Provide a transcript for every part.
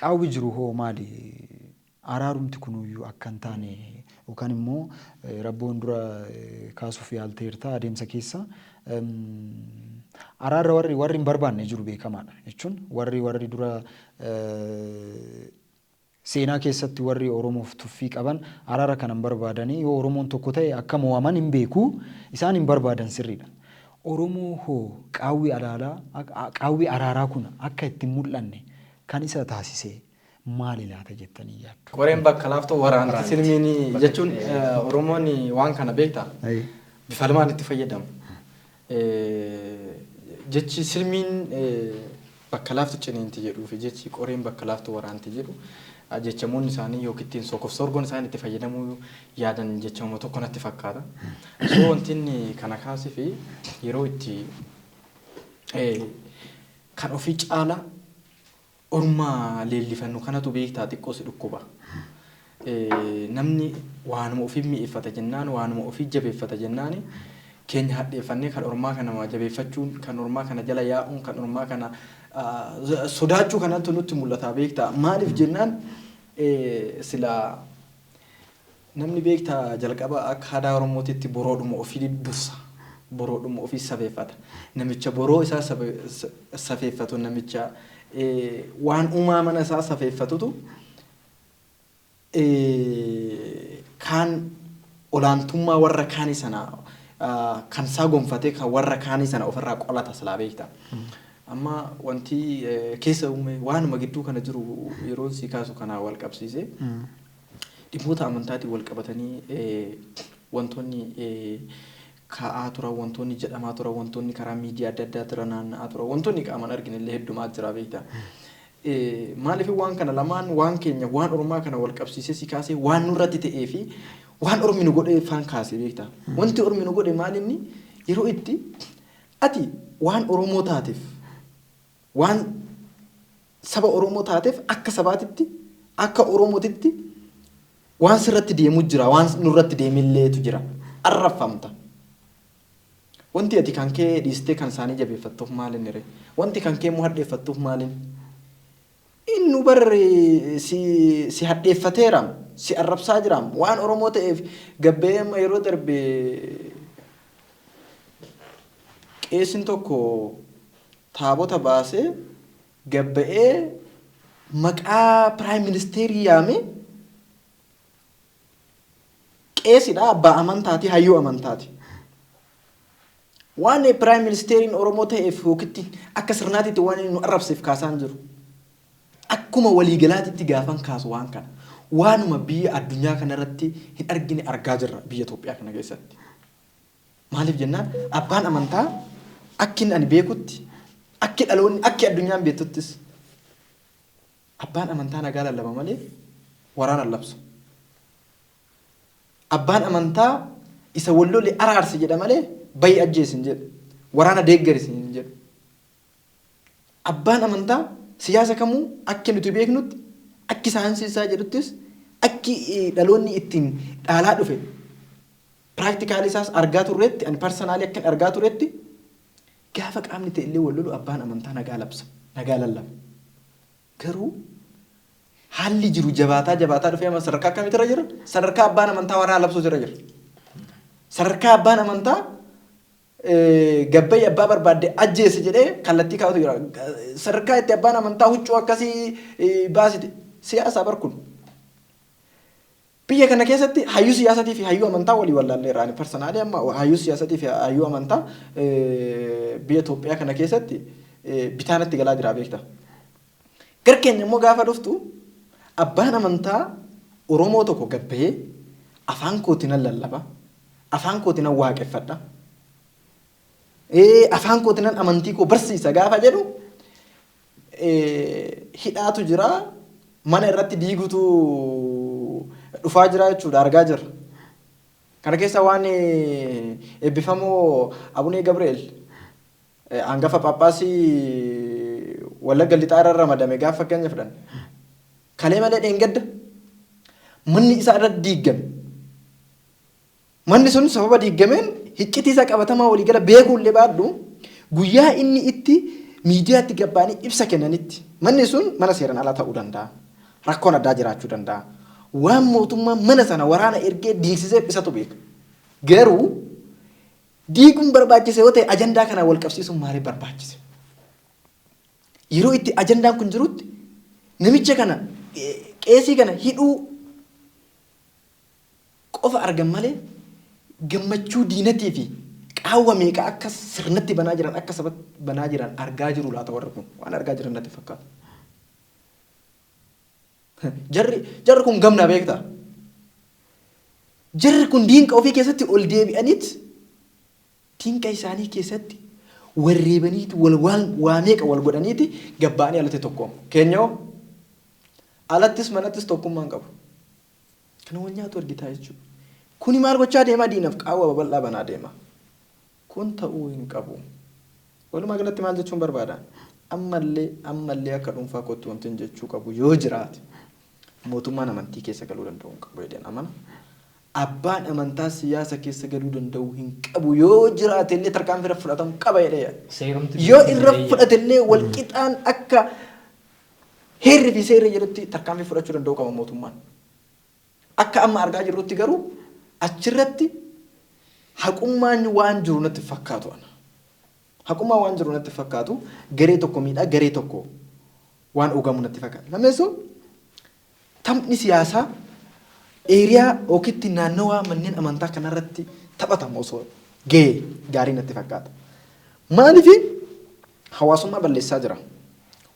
Qaawwi jiru hoo maali? Araarumti kunuyyuu akka hin taane yookaan immoo Rabboon dura kaasuuf yaalteerta adeemsa keessa. Araarra warri hin barbaanne jiru beekamaadha jechuun warri dura seenaa keessatti warri Oromoof tuffii qaban araara kana hin barbaadanii, yoo Oromoon tokko ta'e akka mo'aman hin beeku, isaan hin barbaadan sirriidha. Oromoo hoo qaawwi alaalaa qaawwi araaraa kun akka itti hin mul'anne kan isa taasise maali laata jettanii yaaddu? Qoreen bakka laaftoo waraanti silmiin jechuun Oromoon waan kana beektaa? Bifa lamaan itti fayyadamu. Jechi silmiin bakka laaftu ciniinti jedhuu fi jechi qoreen bakka laaftu waraanti jedhu jechamoonni isaanii yookiin ittiin sokof sorgoon isaan itti fayyadamuu yaadan jechamuma tokko natti fakkaata. So wanti inni kana kaasee fi yeroo itti kan ofii caala orma leellifannu kanatu beektaa xiqqoo si dhukkuba. Namni waanuma ofii mi'eeffata jennaan, waanuma ofii jabeeffata jennaan, keenya hadheeffannee kan ormaa kana jabeeffachuun, kan ormaa kana jala yaa'uun, kan ormaa kana sodaachuu kanatu nutti mul'ata beektaa. Maaliif jennaan, silaa namni beektaa jalqaba akka aadaa Oromootitti boroodhuma ofii dursa. Boroodhuma ofii safeeffata. Namicha boroo isaa safeeffatu, namicha waan uumaa mana isaa safeeffatutu kaan olaantummaa warra kaanii sana kan isaa gonfatee kan warra kaanii sana ofirraa qolata silaa beekta. Amma wanti keessa uume waanuma gidduu kana jiru yeroon si kaasu kanaa wal qabsiise. Dhimmoota amantaatiin wal qabatanii wantoonni kaa'aa turan, wantoonni jedhamaa turan, wantoonni karaa miidiyaa adda addaa turan naanna'aa turan, wantoonni qaamaan argine illee heddumaa jira beekta. Maaliif waan kana lamaan, waan keenya waan ormaa kana wal qabsiisee si kaasee, waan nurratti ta'ee fi waan ormi nu godhe faan kaasee beekta. Wanti ormi nu godhe maal inni yeroo itti ati waan Oromoo taateef, waan saba Oromoo taateef, akka sabaatitti, akka Oromootitti waan sirratti deemu jira, waan nurratti deemilleetu jira. Arrafamta. Wanti ati kan kee dhiistee kan isaanii jabeeffattuuf maalin ree? Wanti kan kee immoo hadheeffattuuf maalin? Innu bar si hadheeffateeraam, si arrabsaa jiraam, waan Oromoo ta'eef gabbee. Amma yeroo darbe qeesiin tokko taabota baasee gabba'ee maqaa prime ministerii yaame. Qeesidha, abbaa amantaati, hayyuu amantaati. Waan prime ministeriin Oromoo ta'eef yookitti akka sirnaatitti waan inni nu arrabseef kaasaan jiru. Akkuma waliigalaatitti gaafan kaasu waan kana. Waanuma biyya addunyaa kanarratti hin argine argaa jirra biyya Itoophiyaa kana keessatti. Maaliif jennaan, abbaan amantaa akki inni ani beekutti, akki dhaloonni, akki addunyaan beektuttis, abbaan amantaa nagaa lallaba malee waraana labsu. Abbaan amantaa isa wal lole araarsi jedha malee bayi ajjeesi hin jedhu. Waraana deeggarisi hin jedhu. Abbaan amantaa siyaasa kamuu akki nuti beeknutti, akki saayinsii isaa jedhuttis, akki dhaloonni ittiin dhaalaa dhufe practically isaas argaa turreetti, ani personally akkan argaa turetti, gaafa qaamni ta'e illee wal lolu abbaan amantaa nagaa labsa, nagaa lallaba. Garuu haalli jiru jabaataa jabaataa dhufee amma sadarkaa akkamiitu irra jira? Sadarkaa abbaan amantaa waraana labsuutu irra jira. Sadarkaa abbaan amantaa gabbayyi abbaa barbaadde ajjeese jedhee kallattii kaa'utu jira. Sadarkaa itti abbaan amantaa huccuu akkasii baasite siyaasaa bar kun. Biyya kana keessatti hayyuu siyaasatii fi hayyuu amantaa walii wallaalleerra. Ani personally amma hayyuu siyaasatii fi hayyuu amantaa biyya Itoophiyaa kana keessatti bitaanatti galaa jira beekta. Gar keenya immoo gaafa dhuftu abbaan amantaa Oromoo tokko gabbahee afaan kootiin nan lallaba, afaan kootiin nan waaqeffadha, afaan kootiin nan amantii koo barsiisa gaafa jedhu hidhaatu jira, mana irratti diigutu dhufaa jira jechuudha argaa jirra. Kana keessa waan eebbifamoo Abunee Gabri'eel hangafa Phaaphaasii Wallagga Lixaa irra ramadame gaafa fakkeenya fudhanne. Kalee malee dheengadda manni isaa irratti diiggame. Manni sun sababa diiggameen hiccitii isaa qabatamaa waliigala beekuullee baadhu, guyyaa inni itti miidiyaatti gabbaanii ibsa kennanitti manni sun mana seeraan alaa ta'uu danda'a. Rakkoon addaa jiraachuu danda'a. Waan mootummaan mana sana waraana ergee diigsiseef isatu beeka. Garuu diiguun barbaachise yoo ta'e ajandaa kanaan wal qabsiisuun maaliif barbaachise? Yeroo itti ajandaan kun jirutti namicha kana, qeesii kana hidhuu qofa argan malee gammachuu diinatii fi qaawwa meeqa akka sirnatti banaa jiran, akka sabatti banaa jiran argaa jiru laata warri kun? Waan argaa jiran natti fakkaatu. Jarri kun gamna beektaa? Jarri kun diinqa ofii keessatti ol deebi'aniit diinqa isaanii keessatti warreebaniiti wal waan waa meeqa wal godhaniiti gabba'anii alatti tokkoomu. Keenya hoo? Alattis manattis tokkummaa hin qabu. Kana wal nyaatu argitaa jechuudha. Kuni maal gochaa deema? Diinaf qaawwa babal'aa banaa deema. Kun ta'uu hin qabu. Walumaa galatti maal jechuun barbaada? Ammallee ammallee akka dhuunfaa kootti wantin jechuu qabu yoo jiraate mootummaan amantii keessa galuu danda'uu hin qabu jedheen amana. Abbaan amantaa siyaasa keessa galuu danda'uu hin qabu, yoo jiraate illee tarkaanfii irra fudhatamu qaba jedhee yaada. Seerumti Yoo biyyattii irra jedhee yaada. fudhate illee wal qixaan akka heerri fi seerri jedhutti tarkaanfii fudhachuu danda'uu qaba mootummaan. Akka amma argaa jirrutti garuu achirratti haqummaan waan jiru natti hin fakkaatu ana. Haqummaan waan jiru natti hin fakkaatu, garee tokko miidhaa garee tokko waan ogamu natti fakkaata. Lammeessoo, taphni siyaasaa eeriyaa yookitti naannawaa manneen amantaa kanarratti taphatamu osoo ga'e gaarii natti fakkaata. Maaliif hawaasummaa balleessaa jira?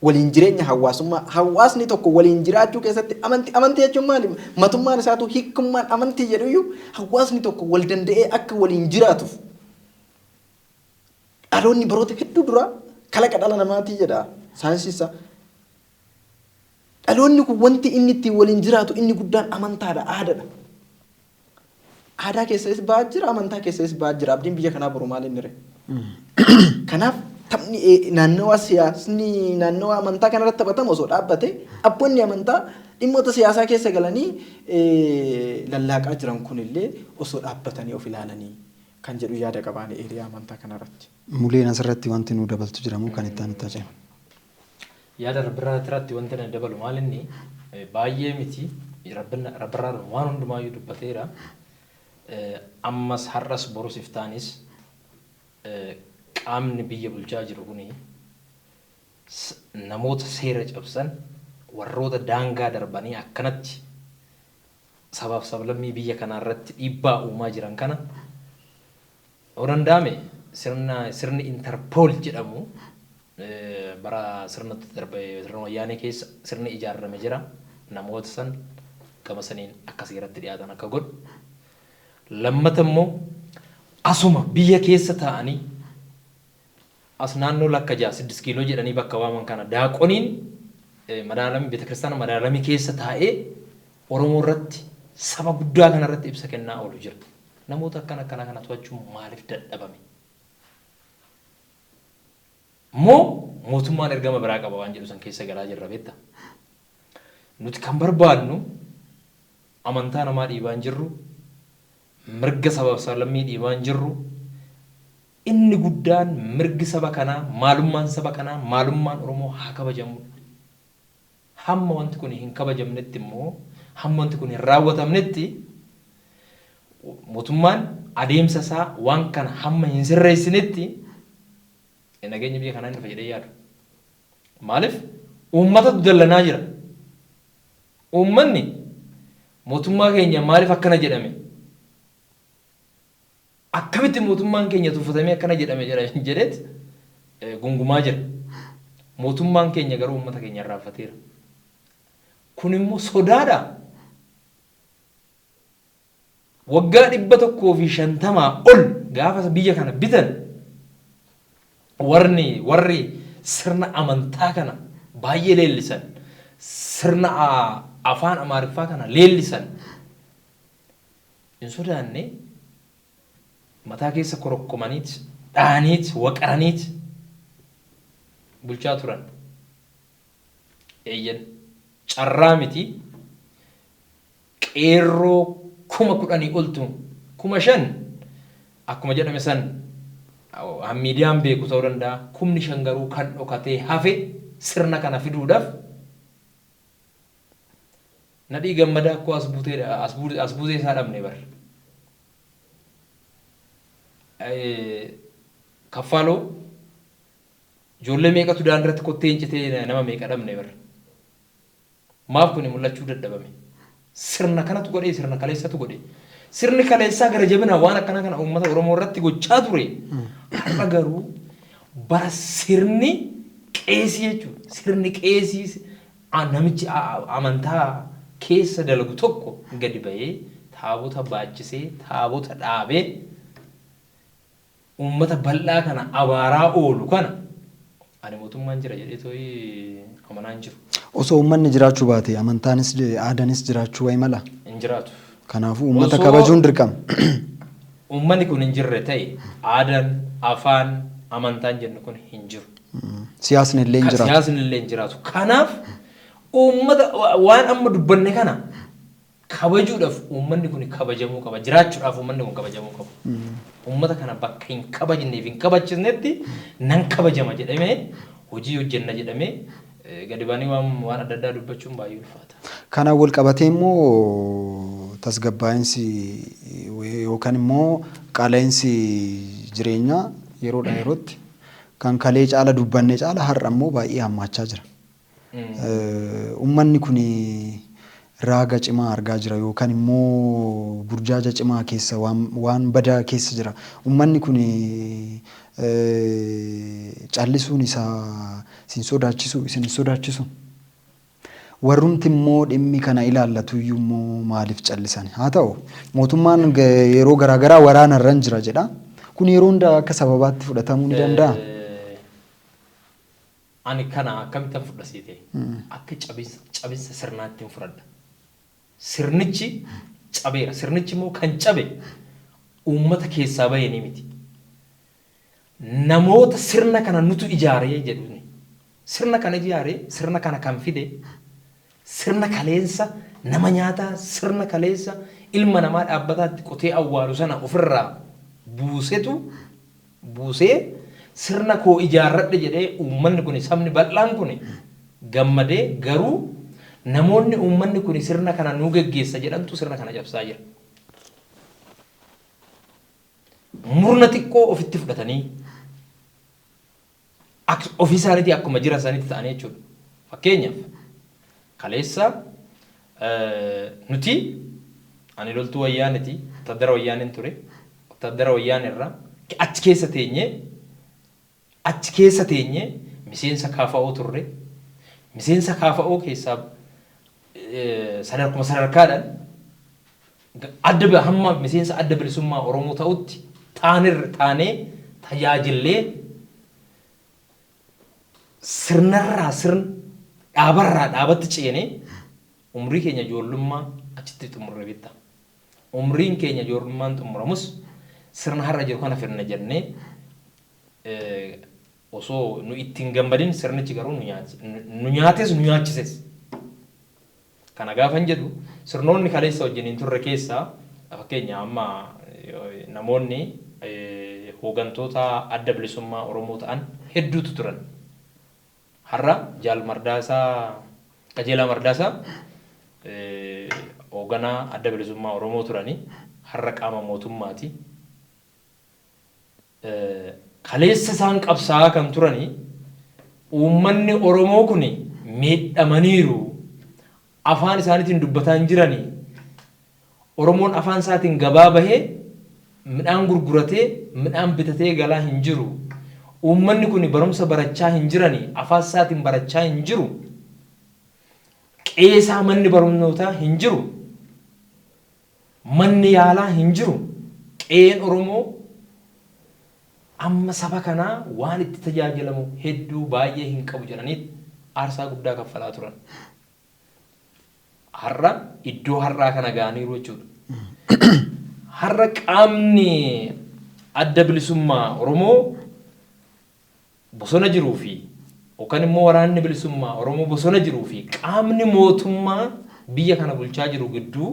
Waliin jireenya hawaasummaa, hawaasni tokko waliin jiraachuu keessatti amantii, amantii jechuun maali? Matummaan isaatu hiikummaan amantii jedhuyyuu hawaasni tokko wal danda'ee akka waliin jiraatuuf dhaloonni baroota hedduu dura kalaqa dhala namaatii jedha saayinsii isaa. Dhaloonni kun wanti inni ittiin waliin jiraatu inni guddaan amantaadha, aadaadha. Aadaa keessas ba'aa jira, amantaa keessas ba'aa jira. Abdiin biyya kanaa boru maal inni ree? Kanaaf taphni naannawaa siyaasni naannawaa amantaa kanarratti taphatamu osoo dhaabbate, abboonni amantaa dhimmoota siyaasaa keessa galanii lallaaqaa jiran kunillee osoo dhaabbatanii of ilaalanii kan jedhu yaada qabaani eeriyaa amantaa kanarratti. Muleen asirratti wanti nu dabaltu jiramoo kan itti aanutti haa ceenu? Yaada Rabbirraa irratti wanti na dabalu maal inni baay'ee miti, Rabbirraa waan hundumaayyuu dubbateera. Ammas har'as borus iftaanis qaamni biyya bulchaa jiru kuni namoota seera cabsan, warroota daangaa darbanii akkanatti sabaaf sablammii biyya kanaa irratti dhiibbaa uumaa jiran kana, yoo danda'ame sirni Interpol jedhamu bara sirna darbe, sirna Wayyaanee keessa sirni ijaarame jira, namoota san gama saniin akka seeratti dhiyaatan akka godhu. Lammata immoo asuma biyya keessa taa'anii as naannoo lakka 6 6 kiiloo jedhanii bakka waaman kana daaqoniin madaalami beetakiristaana madaalamii keessa taa'ee Oromoo irratti, saba guddaa kana irratti ibsa kennaa oolu jira. Namoota akkana akkanaa kana to'achuun maaliif dadhabame? Moo mootummaan ergama biraa qaba waan jedhu san keessa galaa jirra beektaa? Nuti kan barbaadnu amantaa namaa dhiibaa hin jirru, mirga sabaaf sablammii dhiibaa hin jirru. Inni guddaan mirgi saba kanaa, maalummaan saba kanaa, maalummaan Oromoo haa kabajamudha. Hamma wanti kun hin kabajamnetti immoo, hamma wanti kun hin raawwatamnetti, mootummaan adeemsa isaa waan kana hamma hin sirreessinetti nageenya biyya kanaa hin dhufa jedhee yaadu. Maaliif uummatatu dallanaa jira. Uummanni mootummaa keenya maaliif akkana jedhame? Akkamitti mootummaan keenya tuffatamee akkana jedhame jedheet gungumaa jira. Mootummaan keenya garuu uummata keenya irraanfateera. Kun immoo sodaadha. Waggaa 150 ol gaafa biyya kana bitan warri sirna amantaa kana baay'ee leellisan, sirna afaan Amaariffaa kana leellisan hin sodaanne, mataa keessa korokkomaniit, dhahaniit, waqaraniit bulchaa turan. Eeyyen, carraa miti, qeerroo 10,000 oltu, 5,000 akkuma jedhame san Miidiyaan beeku ta'uu danda'a. 5,000 garuu kan dhokatee hafe sirna kana fiduudhaaf Nadhii Gammadaa akkoo as buutee isaa dhabne bar. Kaffaaloo ijoollee meeqatu daandirratti kottee hin citee nama meeqa dhabne bar. Maaf kuni mul'achuu dadhabame? Sirna kanatu godhee sirna kaleessatu godhe. Sirni kaleessaa gara jabina waan akkanaa kana uummata Oromoo irratti gochaa ture. Har'a garuu bara sirni qeesii jechuudha. Sirni qeesii namichi amantaa keessa dalagu tokko gadi bahee taabota baachisee taabota dhaabee uummata bal'aa kana abaaraa oolu kana ani mootummaan jira jedhee tooyi amanaa hin jiru. Osoo uummanni jiraachuu baate amantaanis aadaanis jiraachuu wayi mala. Hin jiraatu. Kanaafuu uummata kabajuun dirqama. Uummanni kun hin jirre ta'e aadaan, afaan, amantaan jennu kun hin jiru. Siyaasni illee hin jiraatu. Siyaasni illee hin jiraatu. Kanaaf uummata waan amma dubbanne kana kabajuudhaaf uummanni kun kabajamuu qaba. Jiraachuudhaaf uummanni kun kabajamuu qaba. Uummata kana bakka hin kabajneef hin kabachisnetti nan kabajama jedhamee hojii hojjenna jedhamee gadi ba'anii waan adda addaa dubbachuun baay'ee ulfaata. Kanaan wal qabatee immoo tasgabbaa'insi yookaan immoo qaala'insi jireenyaa yeroodhaa yerootti kan kalee caala dubbanne caala har'a immoo baay'ee hammaachaa jira. Uummanni kun raaga cimaa argaa jira yookaan immoo burjaaja cimaa keessa waan badaa keessa jira. Uummanni kun callisuun isaa isin sodaachisu isin sodaachisu. Warrumti immoo dhimmi kana ilaallatu iyyuu immoo maaliif callisan? Haa ta'u mootummaan yeroo garaagaraa waraana irra jira jedha. Kun yeroo hunda akka sababaatti fudhatamuu ni danda'a? Ani kana akkamittan fudha seete? Akka cabinsa sirnaatti fudhadha. Sirnichi cabeera. Sirnichi immoo kan cabe uummata keessaa bahee ni miti. Namoota sirna kana nutu ijaaree jedhuuni. Sirna kana ijaaree sirna kana kan fide sirna kaleensa nama nyaataa sirna kaleessa ilma namaa dhaabbataatti qotee awwaalu sana ofirraa buusetu buusee sirna koo ijaarradhe jedhee uummanni kun sabni bal'aan kun gammadee garuu namoonni uummanni kun sirna kana nuu geggeessa jedhantu sirna kana cabsaa jira. Murna xiqqoo ofitti fudhatanii ofii isaaniitii akkuma jiran sanitti ta'anii jechuudha. Fakkeenyaaf kaleessa nuti ani loltuu wayyaaniti wattaaddara wayyaaniin ture wattaaddara wayyaan irraa achi keessa teenyee miseensa KFO turre miseensa KFO keessaa sadarkuma sadarkaadhaan adda hamma miseensa adda bilisummaa Oromoo ta'utti taanee tajaajillee sirnarraa sirna dhaabarraa dhaabatti ceenee umrii keenya ijoollummaa achitti xumurre bitta. Umriin keenya ijoollummaan xumuramus sirna har'a jiru kana fidna jennee osoo nu ittiin gammadin sirnichi garuu nu nyaates nu nyaachises. Kana gaafan jedhu sirnoonni kaleessa wajjin hin turre keessaa fakkeenya amma namoonni hoogantoota adda bilisummaa Oromoo ta'an hedduutu turan. Har'a Jaal Mardaasaa Qajeelaa Mardaasaa hooganaa adda bilisummaa Oromoo turanii har'a qaama mootummaati. Kaleessa isaan qabsaa'aa kan turanii uummanni Oromoo kun miidhamaniiru. Afaan isaaniitiin dubbataa hin jiranii. Oromoon afaan isaatiin gabaa bahee midhaan gurguratee midhaan bitatee galaa hin jiru. Uummanni kun barumsa barachaa hin jiranii afaan isaatiin barachaa hin jiru. Qeesaa manni barnootaa hin jiru. Manni yaalaa hin jiru. Qe'een Oromoo amma saba kanaa waan itti tajaajilamu hedduu baay'ee hin qabu jedhanii aarsaa guddaa kaffalaa turan. Har'a iddoo har'aa kana ga'aniiru jechuudha. Har'a qaamni adda bilisummaa Oromoo bosona jiruu fi yookaan immoo waraanni bilisummaa Oromoo bosona jiruu fi qaamni mootummaa biyya kana bulchaa jiru gidduu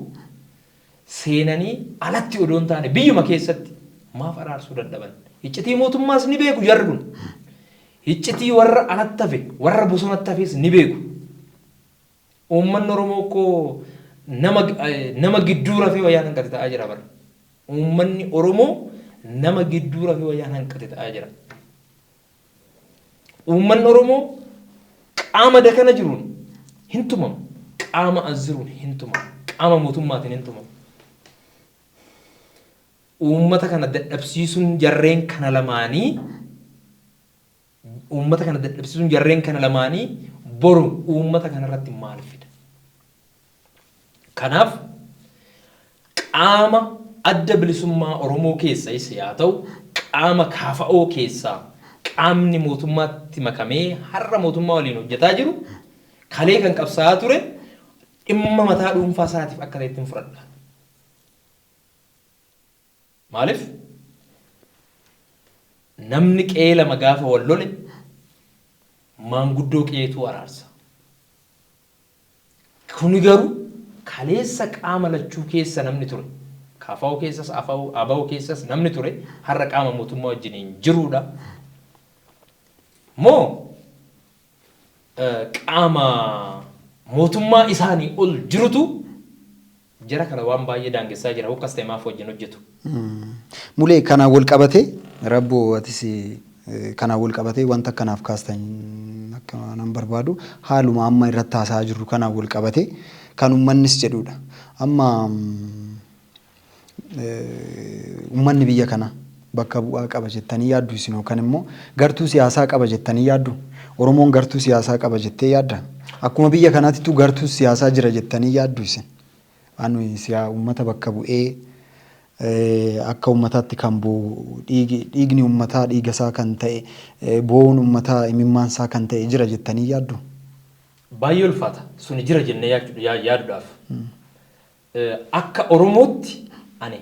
seenanii alatti odoo hin taane biyyuma keessatti maaf araarsuu dadhaban? Iccitii mootummaas ni beeku jarri kun. Iccitii warra alatti hafe, warra bosonatti hafes ni beeku. Uummanni Oromoo koo nama gidduu rafee wayyaan hanqate ta'aa jira bara. Uummanni Oromoo nama gidduu rafee wayyaan hanqate ta'aa jira. Uummanni Oromoo qaama dakana jiruun hin tumamu. Qaama as jiruun hin tumamu. Qaama mootummaatiin hin tumamu. Uummata kana dadhabsiisuun jarreen kana lamaanii uummata kana dadhabsiisuun jarreen kana lamaanii boru uummata kanarratti maal fida? Kanaaf qaama Adda Bilisummaa Oromoo keessayis yaa ta'u qaama KFO keessaa qaamni mootummaatti makamee har'a mootummaa waliin hojjetaa jiru kalee kan qabsaa'aa ture dhimma mataa dhuunfaa isaatiif akka ta'etti hin fudhadha. Maaliif? Namni qe'ee lama gaafa wal lole maanguddoo qe'eetu araarsa. Kuni garuu kaleessa qaama lachuu keessa namni ture, KFO keessas ABO keessas namni ture har'a qaama mootummaa wajjiniin jiruudha moo qaama mootummaa isaanii ol jirutu jara kana waan baay'ee daangessaa jira hokkas ta'e maaf wajjin hojjetu? Mulee kanaan wal qabatee Rabboo atis kanaan wal qabatee wanta akkanaaf kaastan akka nan barbaadu haaluma amma irratti haasa'aa jirru kanaan wal qabatee kan uummannis jedhudha. Amma uummanni biyya kanaa bakka bu'aa qaba jettanii yaaddu isin yookaan immoo gartuu siyaasaa qaba jettanii yaaddu? Oromoon gartuu siyaasaa qaba jettee yaadda? Akkuma biyya kanaatittuu gartuu siyaasaa jira jettanii yaaddu isin? Ani siyaa uummata bakka bu'ee akka uummataatti kan boo'u dhiigni uummataa dhiiga isaa kan ta'e boo'uun uummataa imimmaan isaa kan ta'e jira jettanii yaaddu? Baay'ee ulfaata. Suni jira jennee yaaduudhaaf. Akka Oromootti ani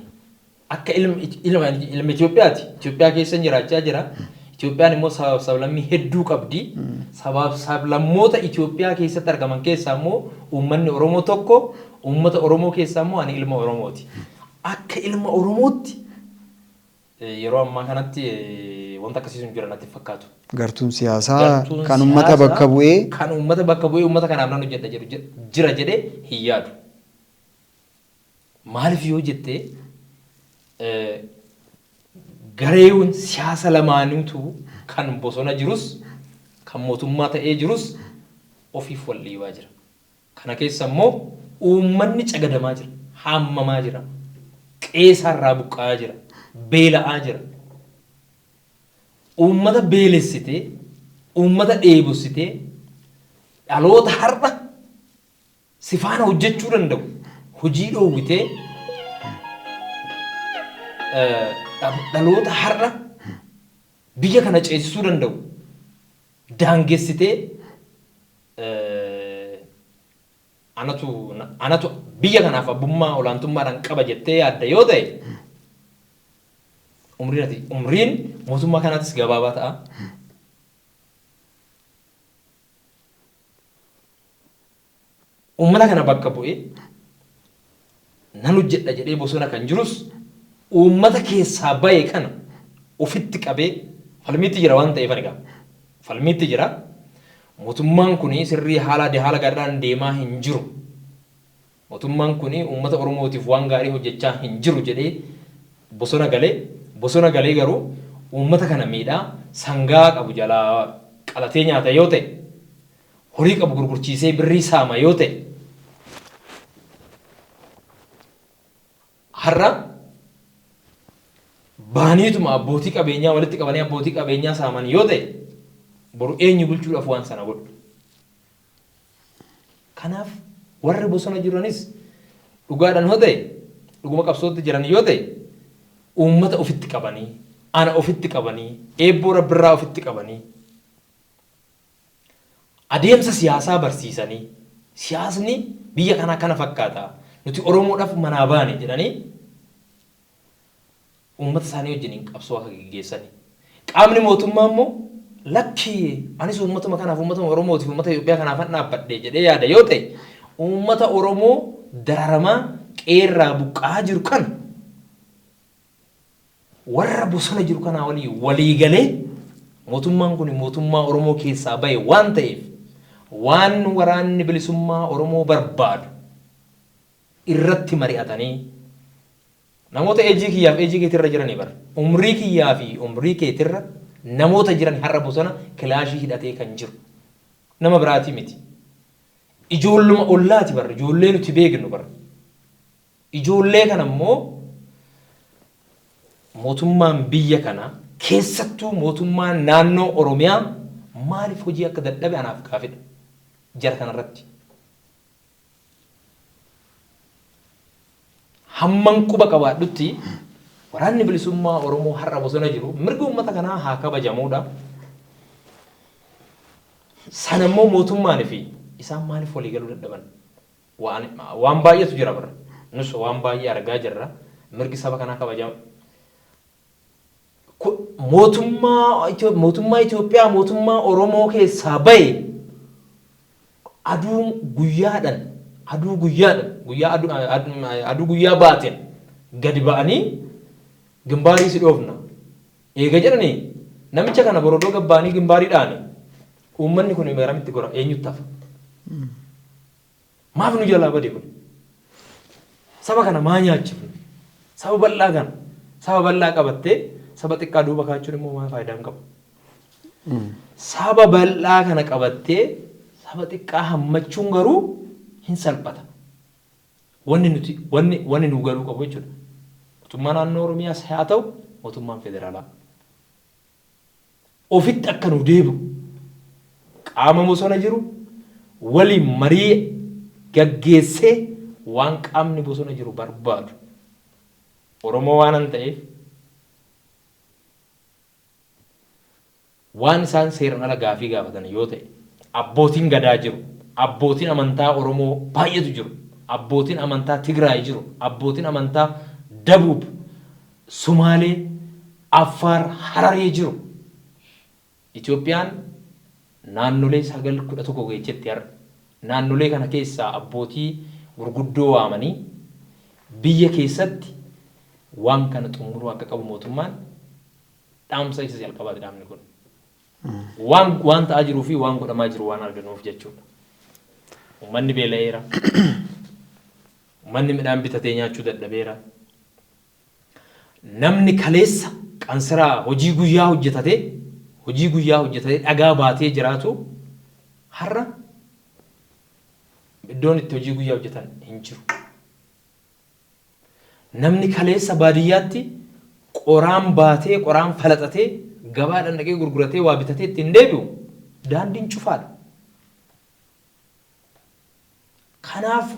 akka ilma ilma Itoophiyaati. Itoophiyaa keessan jiraachaa jira. Itoophiyaan immoo sabaaf sablammii hedduu qabdi. Sabaaf sablammoota Itoophiyaa keessatti argaman keessaa immoo uummanni Oromoo tokko, uummata Oromoo keessaa immoo ani ilma Oromooti. Akka ilma Oromootti yeroo ammaa kanatti wanta akkasii sun jira natti hin fakkaatu. Gartuun siyaasaa Gartuun kan uummata siyaasaa bakka bu'ee kan uummata bakka bu'ee uummata kanaaf nan hojjedha jedhu jira jedhee hin yaadu. Maaliif yoo jette gareewwan siyaasa lamaaniitu kan bosona jirus kan mootummaa ta'ee jirus ofiif wal dhiibaa jira. Kana keessa immoo uummanni cagadamaa jira, haammamaa jira, qe'eesaarraa buqqa'aa jira, beela'aa jira. Uummata beelessitee, uummata dheebossitee dhaloota har'a si faana hojjechuu danda'u hojii dhoowwitee dhaloota har'a biyya kana ceesisuu danda'u daangessitee anatu anatu biyya kanaaf abbummaa olaantummaadhaan qaba jettee yaadda yoo ta'e umriin ati umriin mootummaa kanaatis gabaabaa ta'a. Uummata kana bakka bu'ee nan hojjedha jedhee bosona kan jirus uummata keessaa bahe kana ofitti qabee falmiitti jira waan ta'eef ani falmiitti jira. Mootummaan kun sirrii haala haala gaariidhaan deemaa hin jiru. Mootummaan kun uummata Oromootiif waan gaarii hojjechaa hin jiru jedhee bosona galee bosona galee garuu uummata kana miidhaa sangaa qabu jalaa qalatee nyaata yoo ta'e horii qabu gurgurchiisee birrii saama yoo ta'e har'a baaniituma abbootii qabeenyaa walitti qabanii abbootii qabeenyaa saaman yoo ta'e boru eenyu bulchuudhaaf waan sana godhu. Kanaaf warri bosona jiranis dhugaadhaan yoo ta'e dhuguma qabsootti jiran yoo ta'e uummata ofitti qabanii ana ofitti qabanii eebboo rabbirraa ofitti qabanii adeemsa siyaasaa barsiisanii siyaasni biyya kanaa kana fakkaata nuti Oromoodhaaf manaa baane jedhanii uummata isaanii wajjiniin qabsoo akka geggeessani. Qaamni mootummaa immoo lakki anis uummatuma kanaaf uummatuma Oromootiif uummata Itoophiyaa kanaafan dhaabbadhe jedhee yaada yoo ta'e uummata Oromoo dararamaa qeerraa buqqa'aa jiru kana Warra bosona jiru kanaa walii walii galee mootummaan kun mootummaa Oromoo keessaa bahe waan ta'eef waan waraanni bilisummaa Oromoo barbaadu irratti mari'atanii namoota eejii kiyyaaf eejii keetirra jiranii bara umrii kiyyaa fi umrii keetirra namoota jiran har'a bosona kilaashii hidhatee kan jiru nama biraatii miti. Ijoolluma ollaati bara ijoollee nuti beeknu bara. Ijoollee kana immoo mootummaan biyya kanaa keessattuu mootummaan naannoo Oromiyaa maaliif hojii akka dadhabe anaaf gaafidha. Jara kanarratti. Hamman quba qabaadhutti waraanni bilisummaa Oromoo har'a bosona jiru mirga uummata kanaa haa kabajamuudha. Sana immoo mootummaan fi isaan maaliif walii galuu dadhaban? Waan baay'eetu jira bara. Nus waan baay'ee argaa jirra. Mirgi saba kanaa kabajama. Mootummaa Itoophiyaa mootummaa Oromoo keessaa bahe aduu guyyaadhaan aduu guyyaadhaan guyyaa aduu guyyaa baateen gadi ba'anii gimbaarii si dhoofna. Eega jedhanii namicha kana borodoo gabbaanii gimbaarii dhaani uummanni kun garamitti gora eenyutti hafa? Maaf nu jalaa bade kun? Saba kana maa nyaachifne? Saba bal'aa kana saba bal'aa qabattee saba xiqqaa duuba kaachuun immoo maa faayidaa hin qabu? Saba bal'aa kana qabattee saba xiqqaa hammachuun garuu hin salphata. Wanni nuti wanni wanni nu galuu qabu jechuudha. Mootummaa naannoo Oromiyaas haa ta'u mootummaan federaalaa. Ofitti akka nu deebi'u qaama bosona jiru waliin marii gaggeessee waan qaamni bosona jiru barbaadu Oromoo waanan ta'eef waan isaan seeran ala gaafii gaafatan yoo ta'e abbootiin gadaa jiru, abbootiin amantaa Oromoo baay'eetu jiru, abbootiin amantaa Tigraay jiru, abbootiin amantaa Dabuub, Sumaalee, Affaar, Hararee jiru. Itoophiyaan naannolee 9 11 geechetti har'a. Naannolee kana keessaa abbootii gurguddoo waamanii biyya keessatti waan kana xumuruu akka qabu mootummaan dhaamsa isa jalqabaati dhaamni kun. Waan ta'aa jiruu fi waan godhamaa jiru waan arganuuf jechuudha. Uummanni beela'eera. Uummanni midhaan bitatee nyaachuu dadhabeera. Namni kaleessa qansiraa hojii guyyaa hojjetatee hojii guyyaa hojjetatee dhagaa baatee jiraatu har'a iddoon itti hojii guyyaa hojjetan hin jiru. Namni kaleessa baadiyyaatti qoraan baatee qoraan falaxatee gabaadhaan dhaqee gurguratee waa bitatee ittiin deebi'u daandiin cufaadha. Kanaaf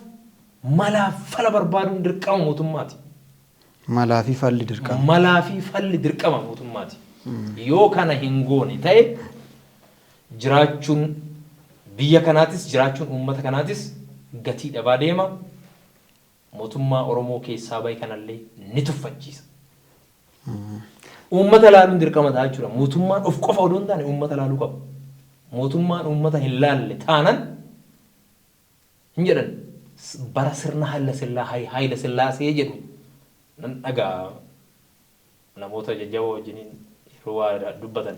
malaaf fala barbaaduun dirqama mootummaati. Malaa fi falli dirqama. Malaa fi falli dirqama mootummaati. Yoo kana hin goone ta'e jiraachuun biyya kanaatis jiraachuun uummata kanaatis gatii dhabaa deema. Mootummaa Oromoo keessaa bahe kanallee ni tuffachiisa. Uummata laaluun dirqama ta'a jechuudha. Mootummaan of qofa odoo hin taane uummata laaluu qaba. Mootummaan uummata hin laalle taanan hin jedhan bara sirna Hayila Sillaasee jedhu nan dhagaa namoota jajjaboo wajjiniin yeroo waa dubbatan.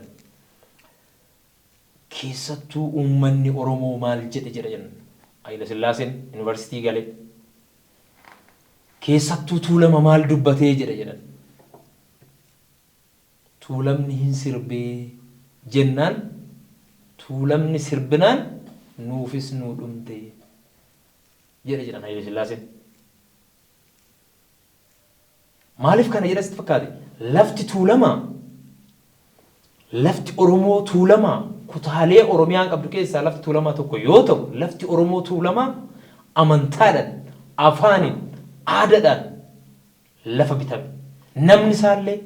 Keessattuu uummanni Oromoo maal jedhe jedha jenna. Hayila Sillaaseen yuunivarsiitii galee. Keessattuu Tuulama maal dubbatee jedhe jedhan. Tuulamni hin sirbee jennaan Tuulamni sirbinaan nuufis nuu dhumte jedhe jedhan Hayila Sillaaseen. Maaliif kana jedha sitti fakkaate? Lafti Tuulamaa, lafti Oromoo Tuulamaa kutaalee Oromiyaan qabdu keessaa lafti Tuulamaa tokko yoo ta'u, lafti Oromoo Tuulamaa amantaadhaan, afaaniin, aadaadhaan lafa bitame. Namni isaallee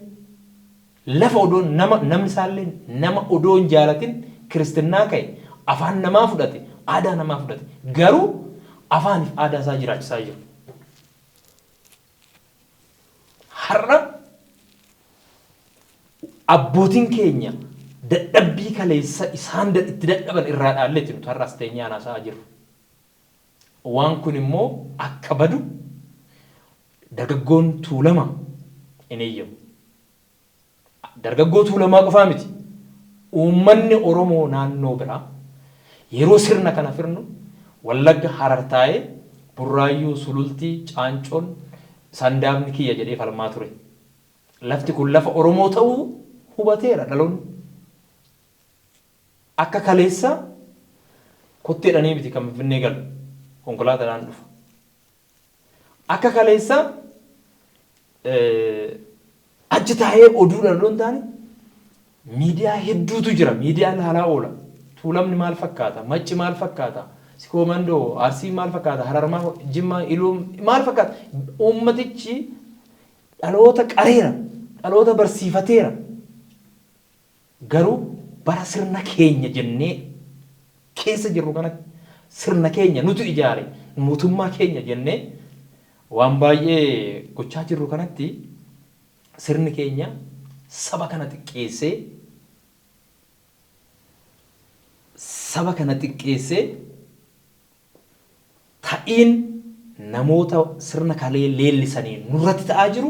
lafa odoo nama namni isaallee nama odoo hin jaalatin kiristinnaa ka'e afaan namaa fudhate, aadaa namaa fudhate. Garuu afaaniif aadaa isaa jiraachisaa jiru. Har'a abbootiin keenya dadhabbii kaleessa isaan itti dadhaban irraa dhaalleeti nuti har'a as teenyee haasa'aa jirru. Waan kun immoo akka badu dargaggoon Tuulama hin eeyyamu. Dargaggoo Tuulamaa qofaa miti. Uummanni Oromoo naannoo biraa yeroo sirna kana firnu Wallagga, Harar taa'ee Burraayyuu, Sulultii, Caancoon, Sandaabni kiyya jedhee falmaa ture. Lafti kun lafa Oromoo ta'uu hubateera dhaloonni. Akka kaleessaa kotteedhanii miti kan Finfinnee galu. Konkolaataadhaan dhufa. Akka kaleessaa achi taa'ee oduudhaan odoo hin taane miidiyaa hedduutu jira. Miidiyaa ilaalaa oola. Tuulamni maal fakkaata? Macci maal fakkaata? Sikoo Mandoo, Arsiin maal fakkaata? Harar maal fakkaata? Jimmaa, Iluu maal fakkaata? Uummatichi dhaloota qareera. Dhaloota barsiifateera. Garuu bara sirna keenya jennee keessa jirru kanatti sirna keenya nutu ijaare, mootummaa keenya jennee waan baay'ee gochaa jirru kanatti sirni keenya saba kana xiqqeessee saba kana xiqqeessee ta'iin namoota sirna kalee leellisanii nurratti ta'aa jiru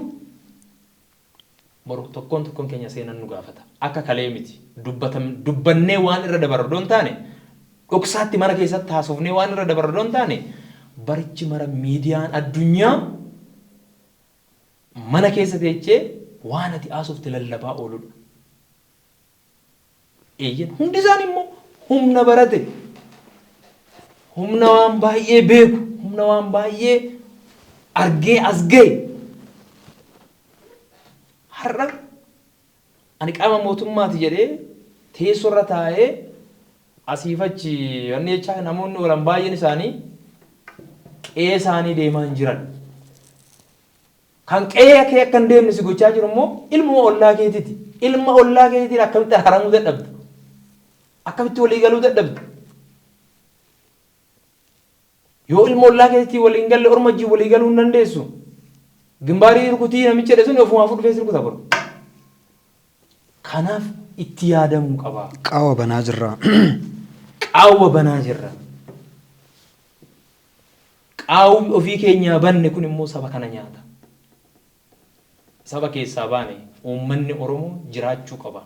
Boru tokkoon tokkoon keenya seenan nu gaafata. Akka kalee miti. Dubbatam, dubbannee waan irra dabarru odoo hin taane, dhoksaatti mana keessatti haasofnee waan irra dabarru odoo hin taane, barichi mara miidiyaan addunyaa mana keessa teechee waan ati haasofte lallabaa ooludha. Eeyyen hundi isaanii immoo humna barate, humna waan baay'ee beeku, humna waan baay'ee argee as ga'e. Har'a ani qaama mootummaati jedhee teessoo irra taa'ee asiif achi wanni jechaa namoonni oolan baay'een isaanii qe'ee isaanii deemaa hin jiran. Kan qe'ee kee akka hin deemne si gochaa jiru immoo ilmuma ollaa keetiiti. Ilma ollaa keetiitiin akkamitti araaramuu dadhabda? Akkamitti walii galuu dadhabda? Yoo ilma ollaa keetiitiin walii hin galle orma wajjin walii galuu hin dandeessu. Gimbaarii rukutii namichi jedhe sun ofumaafuu dhufee si rukuta boru. Kanaaf itti yaadamuu qaba. Qaawwa banaa jirra. Qaawwa banaa jirra. Qaawwi ofii keenyaa banne kun immoo saba kana nyaata. Saba keessaa baane uummanni Oromoo jiraachuu qaba.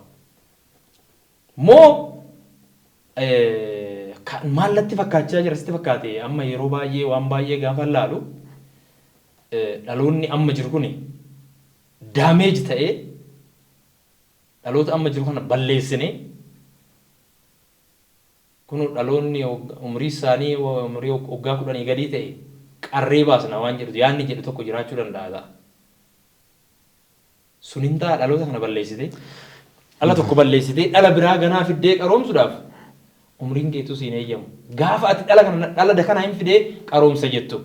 Moo maal natti fakkaachaa jira sitti fakkaate amma yeroo baay'ee waan baay'ee gaafa laalu dhaloonni amma jiru kun daameej ta'ee dhaloota amma jiru kana balleessinee Kunoo dhaloonni umrii isaanii umrii waggaa kudhanii gadii ta'e qarree baasna waan jedhu yaadni jedhu tokko jiraachuu danda'a ta'a. Sun hin ta'a dhaloota kana balleessitee dhala tokko balleessitee dhala biraa ganaa fiddee qaroomsuudhaaf umriin keetuu siin eeyyamu. Gaafa ati dhala kana dhala kana hin fidee qaroomsa jettu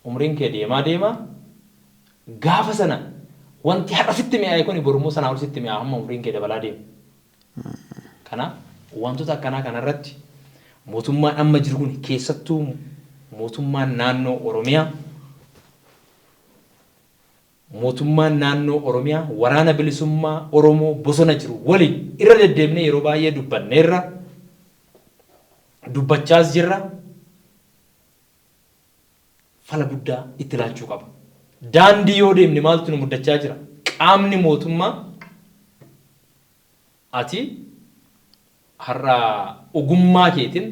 umriin kee deemaa deemaa gaafa sana wanti har'a sitti mi'aaye kuni borummoo sanaa ol sitti mi'aa'a hamma umriin kee dabalaa deemu. Kanaaf wantoota akkanaa kanarratti mootummaan amma jiru kun keessattuu mootummaan naannoo Oromiyaa mootummaan naannoo Oromiyaa waraana bilisummaa Oromoo bosona jiru waliin irra deddeebinee yeroo baay'ee dubbanneerra dubbachaas jirra. Fala guddaa itti laachuu qaba. Daandii yoo deemne maaltu nu muddachaa jira? Qaamni mootummaa ati har'a ogummaa keetiin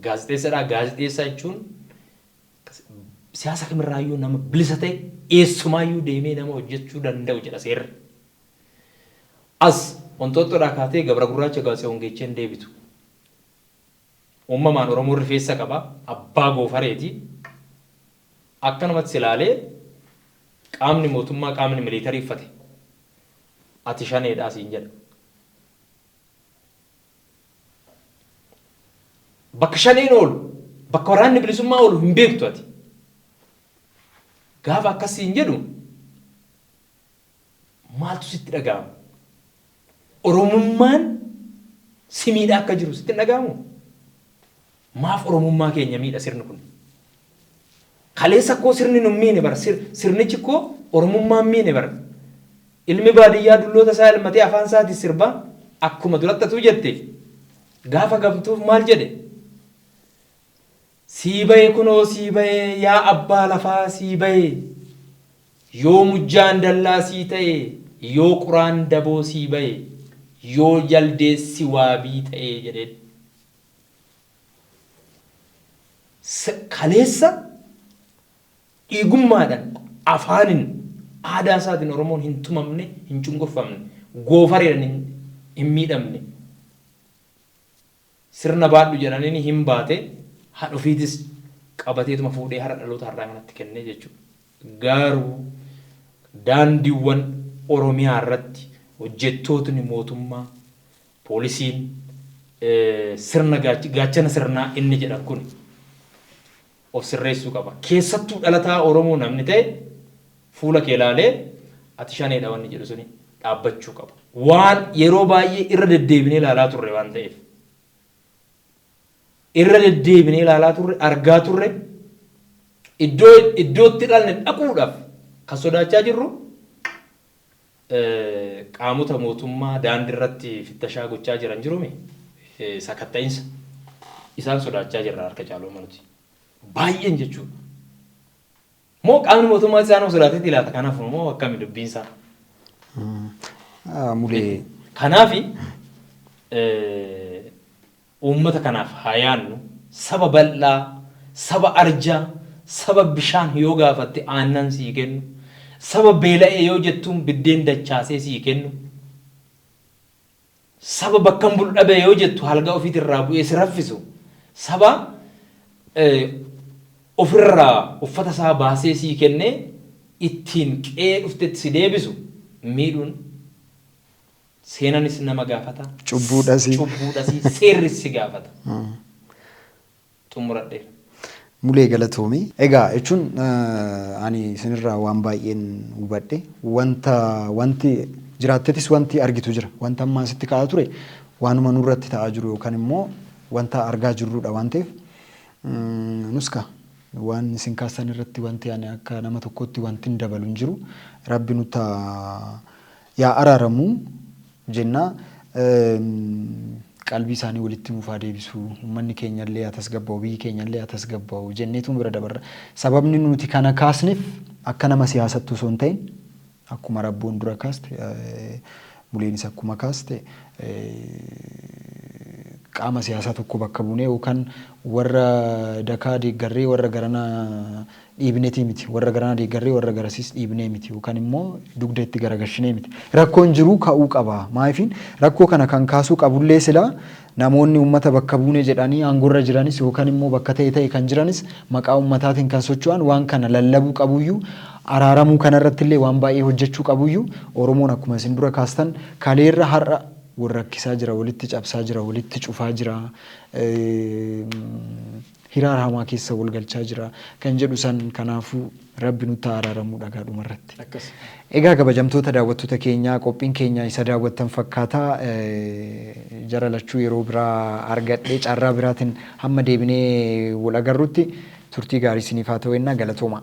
gaazexeessadhaa. Gaazexeessaa jechuun siyaasa kamirraayyuu nama bilisa ta'e eessumaayyuu deemee nama hojjechuu danda'u jedha seerri. As Onxooxxoodhaa kaatee Gabra Gurraacha Gaatsewoon geechee hin deebitu. Uummamaan Oromoon rifeessa qaba. Abbaa goofareeti. Akkanumatti si laalee qaamni mootummaa qaamni miliitarii uffate ati shaneedhaa siin jedha. Bakka shaneen oolu, bakka waraanni bilisummaa oolu hin beektu ati. Gaafa akkas siin jedhu maaltu sitti dhaga'ama? Oromummaan si miidhaa akka jiru sitti hin dhaga'amu? Maaf Oromummaa keenya miidha sirni kun? Kaleessa koo sirni nun miine bara. Sirnichi koo Oromummaan miine bara. Ilmi baadiyyaa dulloota isaa elmatee afaan isaatiin sirbaa akkuma duratti atuu jette gaafa gamtuuf maal jedhe? Sii bahe kunoo sii bahe yaa abbaa lafaa sii bahe yoo mujjaan dallaa sii ta'e Yoo quraan daboo sii bahe, yoo jaldeessi waabii ta'ee jedheen. Kaleessa dhiigummaadhaan, afaanin, aadaa isaatiin Oromoon hin tumamne, hin cunqurfamne, goofareedhaan hin miidhamne. Sirna baadhu jedhaniini hin baate, han ofiitis qabateetuma fuudhee har'a dhaloota har'aa kanatti kenne jechuudha. Garuu daandiiwwan Oromiyaa irratti hojjettootni mootummaa, poolisiin, sirna gaachana sirnaa inni jedhan kun of sirreessuu qaba. Keessattuu dhalataa Oromoo namni ta'e fuula kee ilaalee ati shaneedha wanni jedhu suni dhaabbachuu qaba. Waan yeroo baay'ee irra deddeebinee ilaalaa turre waan ta'eef. Irra deddeebinee ilaalaa turre, argaa turre, iddoo iddootti dhalne dhaquudhaaf kan sodaachaa jirru qaamota mootummaa daandii irratti fittashaa gochaa jiran jirumi sakatta'insa isaan sodaachaa jirra harka caaluma nuti. Baay'een jechuudha. Moo qaamni mootummaa isaan sodaatetti ilaata kanaaf moo akkami dubbiin isaa? Mulee. Kanaafi uummata kanaaf haa yaannu. Saba bal'aa, saba arjaa, saba bishaan yoo gaafatte aannan sii kennu, saba beela'ee yoo jettuun biddeen dachaasee sii kennu, saba bakkan bulu dhabe yoo jettu halgaa ofiitirraa bu'ee si raffisu, saba ofirraa uffata isaa baasee sii kennee ittiin qe'ee dhuftetti si deebisu miidhuun seenanis nama gaafata. Cubbuudhasi. Cubbuudhasi, seerris si gaafata. Xumuradheera. Mulee, galatoomii. Egaa jechuun ani isinirraa waan baay'een hubadhe. Wanta wanti jiraattetis wanti argitu jira. Wanta ammaa sitti ka'aa ture waanuma nurratti ta'aa jiru yookaan immoo wanta argaa jirrudha waan ta'eef, nuska waan isin kaastan irratti wanti ani akka nama tokkotti wanti hin dabalu hin jiru. Rabbi nutti yaa araaramu jenna. Qalbii isaanii walitti nuuf haa deebisu. Uummanni keenya illee haa tasgabbaa'u, biyyi keenya illee haa tasgabbaa'u jenneetu bira dabarra. Sababni nuti kana kaasneef akka nama siyaasatti osoo hin ta'in, akkuma Rabboon dura kaaste, Muleenis akkuma kaaste, qaama siyaasaa tokko bakka buunee yookaan warra dakaa deeggarree warra garanaa dhiibnetii miti. Warra garanaa deeggarree warra garasiis dhiibnee miti yookaan immoo dugda itti garagashinee miti. Rakkoon jiru ka'uu qaba. Maaliifin rakkoo kana kan kaasuu qabullee silaa namoonni uummata bakka buune jedhanii aangorra jiranis yookaan immoo bakka ta'e ta'e kan jiranis maqaa uummataatiin kan socho'an waan kana lallabuu qabuyyuu, araaramuu kanarratti illee waan baay'ee hojjechuu qabuyyuu. Oromoon akkuma isin dura kaastan kaleerra har'a wal rakkisaa jira, walitti cabsaa jira, walitti cufaa jira, hiraara hamaa keessa wal galchaa jira kan jedhu san. Kanaafuu Rabbi nutti haa araaramuu dhagaa dhumarratti. Akkas. Egaa kabajamtoota daawwattoota keenyaa, qophiin keenya isa daawwattan fakkaataa. Jara lachuu yeroo biraa argadhee carraa biraatiin hamma deebinee wal agarrutti turtii gaarii isiniif haa ta'u jennaa, galatooma.